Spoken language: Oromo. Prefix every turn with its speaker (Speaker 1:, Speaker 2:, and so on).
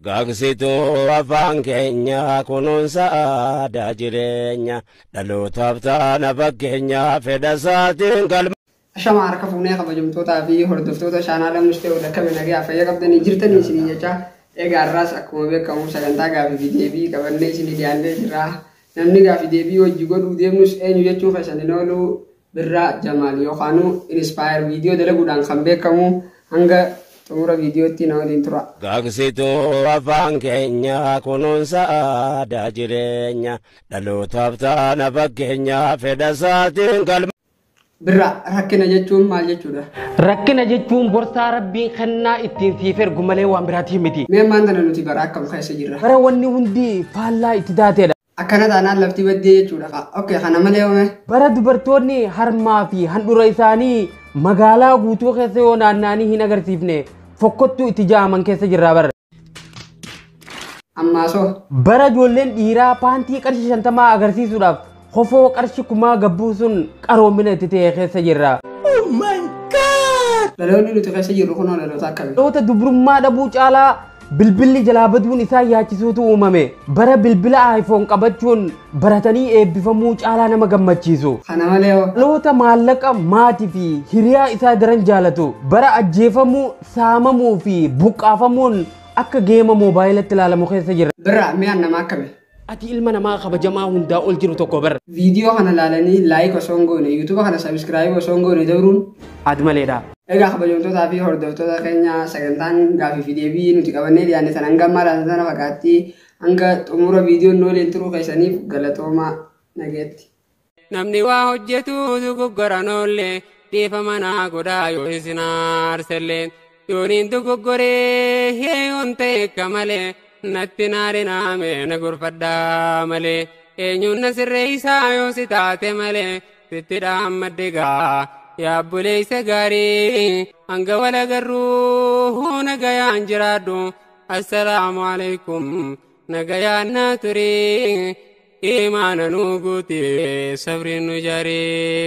Speaker 1: Gaagsituu afaan keenya kunuunsa aadaa jireenya dhalootaaf taana fakkeenya fedha isaatiin galma.
Speaker 2: Ashama harka fuunee kabajamtootaa fi hordoftoota chaanaala Mustee Wadakkame nagaa fayya qabdanii jirtanii isinii jecha egaa har'aas akkuma beekamu sagantaa gaafii fi deebii qabannee isinii dhiyaannee jirra. Namni gaafii deebii hojii godhuu deemnus eenyu jechuun keessan hin oolu Birraa Jamaal yookaanuu Inspire viidiyoo dalaguudhaan kan beekamu hanga xumura viidiyootti na waliin tura.
Speaker 1: Gaagsituu afaan keenya kunuunsa aadaa jireenya dhalootaaf taana fakkeenya fedha isaatiin galma.
Speaker 2: Birraa, rakkina jechuun maal jechuudha?
Speaker 3: Rakkina jechuun gorsaa Rabbiin kennaa ittiin siif ergu malee waan biraatii miti.
Speaker 2: Mee ammaan tana nuti bara akkam keessa jirra?
Speaker 3: Bara wanni hundi faallaa itti taateedha.
Speaker 2: Akkana taanaan lafti baddee jechuudha. Okay, kana malee hoome?
Speaker 3: Bara dubartoonni harmaa fi handhuura isaanii magaalaa guutuu keessa yoo naanna'anii hin agarsiifne fokkottuu itti ja'aman keessa jirra bara.
Speaker 2: Ammaasoo?
Speaker 3: Bara ijoolleen dhiiraa paantii qarshii 50 agarsiisuudhaaf kofoo qarshii 1000 gabbuusuun qaroomina itti ta'e keessa jirra.
Speaker 1: Oh my God!
Speaker 2: Dhaloonni nuti keessa jirru kunoo dhaloota akkamii?
Speaker 3: Dhaloota dubrummaa dhabuu caalaa bilbilli jalaa baduun isaa yaachisuutu uumame. Bara bilbila iPhone qabachuun baratanii eebbifamuu caalaa nama gammachiisu.
Speaker 2: Kana malee hoo?
Speaker 3: Dhaloota maallaqa maatii fi hiriyaa isaa daran jaalatu. Bara ajjeefamuu, saamamuu fi buqqaafamuun akka geema moobaayilatti ilaalamu keessa jirra.
Speaker 2: Birraa, mi'aan nama akkamii?
Speaker 3: Ati ilma namaa kabajamaa hundaa ol jiru tokko bar.
Speaker 2: Viidiyoo kana ilaalanii like osoo hin goone, YouTube kana subscribe osoo hin goone dabruun
Speaker 3: Ati maleedha.
Speaker 2: Egaa kabajamtootaa fi hordoftoota keenya sagantaan gaafii fi deebii nuti qabannee dhiyaanne tan hanga ammaa laatan tana fakkaatti hanga xumura viidiyoon nu waliin turuu keessaniif galatoomaa nageetti.
Speaker 4: Namni waa hojjetu dogoggoran oolle dhiifama naa godhaa yoo isin aarsellee yooniin dogoggoree yoon ta'e akka malee natti naarinaame na gorfadhaa malee eenyuun na sirreessaa yoo si taate malee sitti dhaammadde gaa yaa obboleessa gaarii hanga wal agarruu nagayaan jiraadhu assalaamu alaikum nagayaan na turii imaana nu guute sabriin nu jaaree.